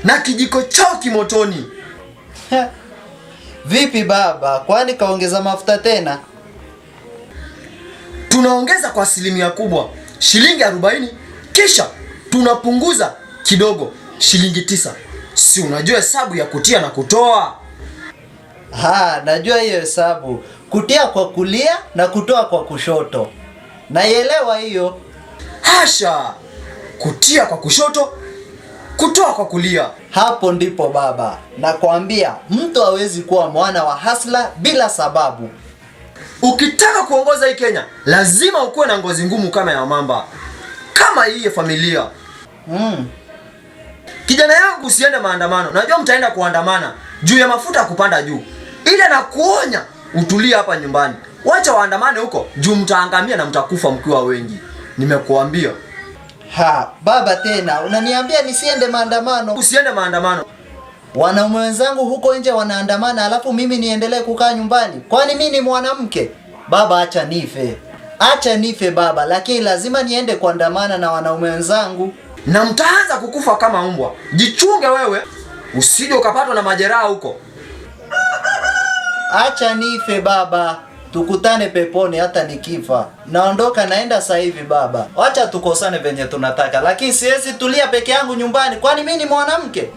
Na kijiko chao kimotoni. Vipi baba, kwani kaongeza mafuta tena? Tunaongeza kwa asilimia kubwa shilingi 40, kisha tunapunguza kidogo shilingi 9. Si unajua hesabu ya kutia na kutoa? Ha, najua hiyo hesabu, kutia kwa kulia na kutoa kwa kushoto. Naielewa hiyo. Hasha! Kutia kwa kushoto, kutoa kwa kulia. Hapo ndipo baba, nakwambia mtu hawezi kuwa mwana wa hasla bila sababu. Ukitaka kuongoza hii Kenya, lazima ukuwe na ngozi ngumu kama ya mamba, kama hii ya familia. Kijana yangu, usiende maandamano. Najua mtaenda kuandamana juu ya mafuta kupanda juu, ila nakuonya utulie hapa nyumbani. Wacha waandamane huko juu, mtaangamia na mtakufa mkiwa wengi. Nimekuambia. Ha, baba tena unaniambia nisiende maandamano? Usiende maandamano. Wanaume wenzangu huko nje wanaandamana, alafu mimi niendelee kukaa nyumbani? Kwani mimi ni mwanamke? Baba, acha nife, acha nife baba, lakini lazima niende kuandamana na wanaume wenzangu. Na mtaanza kukufa kama mbwa. Jichunge wewe, usije ukapatwa na majeraha huko. Acha nife baba, tukutane peponi hata nikifa. Naondoka, naenda sasa hivi baba. Wacha tukosane venye tunataka, lakini siwezi tulia peke yangu nyumbani, kwani mimi ni mwanamke?